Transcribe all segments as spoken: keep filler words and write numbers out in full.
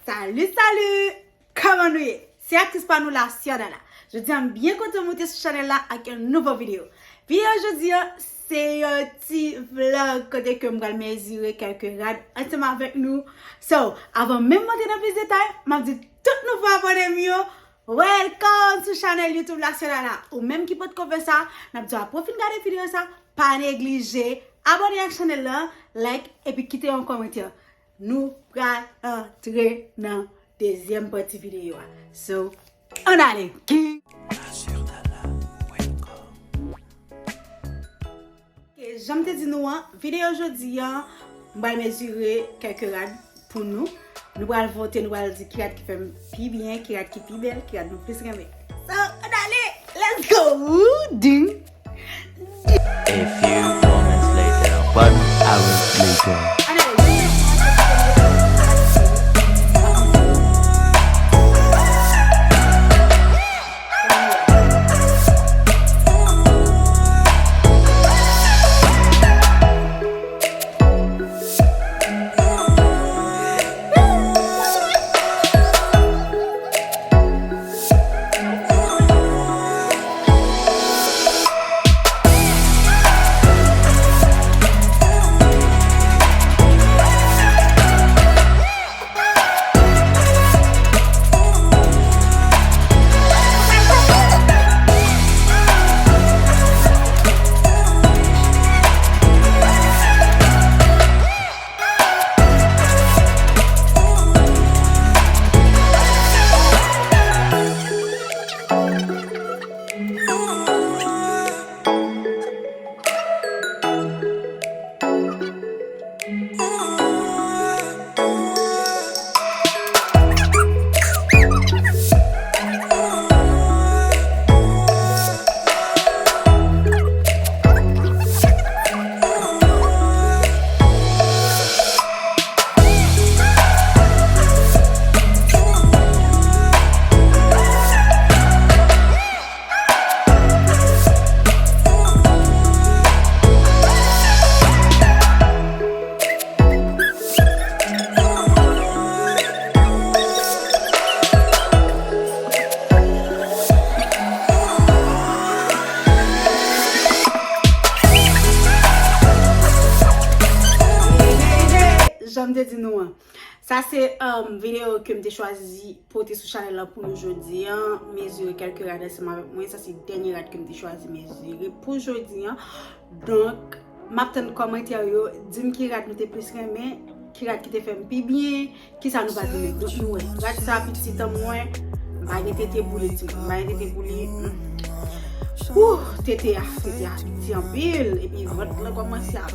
Salut, salut! Kòman nou ye? Se aktris pa nou la, Siana la. Jodi a, m byen kontan moute sou chanèl la ak yon nouvo videyo. Videyo jodi a, se yon ti vlog kote ke m pral mezire kèlke rad ansanm avèk nou. So, avan menm m antre nan plis detay, m ap di tout nouvo abòne m yo, welcome sou chanèl YouTube la, Siana la. Ou menm ki potko fè sa, n ap di w apre w fin gade videyo sa, pa neglije abòne ak chanèl la, like, epi kite yon kòmantè. Nou pral antre nan dezyèm pati videyo a. So, ann ale! Ok, jan m te di nou an, videyo jodi an, m pral mezire kèlke rad pou nou. Nou pral vote, nou pral di ki rad ki fè m pi byen, ki rad ki pi bèl, ki rad nou plis renmen. So, ann ale! Let's go! Ding! A few moments later. One hour later. Jan m te di nou an, sa se, um, videyo ke m te chwazi pote sou chanèl la pou nou jodi an. Mezire kèlke rad ansanm avèk mwen. Sa se dènye rad ke m te chwazi mezire pou jodi an. Donk, m ap tann kòmantè yo. Di m ki rad nou te plis renmen, ki rad ki te fè m pi byen, kisa nou pa t renmen. Donk, nou wè, rad sa pitit an mwen, m pa gen tete pou li, ti moun. M pa gen tete pou li. Hmm. Wouh, tete a, tete a piti anpil. Epi vant lan kòmanse ap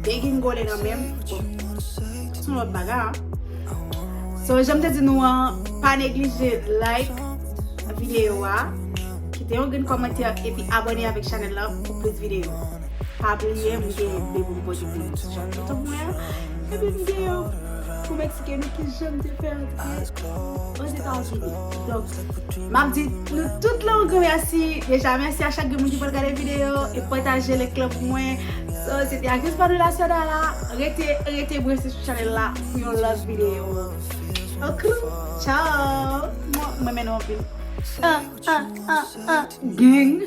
degingole nan men m. Bon, se yon lòt bagay, a. So, jan m te di nou an, pa neglije like videyo a, kite yon grenn kòmantè, epi abòne avèk chanèl la pou plis videyo. Pa bliye, m gen de pou m pote pou nou. Jan tout mwen, epi m gen yon pou m eksplike nou ki jan m te fè antre Ozetazini. Donk, m ap di nou tout la yon gran mèsi. Deja, mèsi a chak grenn moun ki pral gade videyo e pataje link lan pou mwen. So, se te aktris pa nou la, Siana la. Rete, rete branche sou chanèl la pou yon lòt videyo. Ok, ciao. Mwen, mwen renmen nou anpil. Ah, ah, ah, ah. Gang.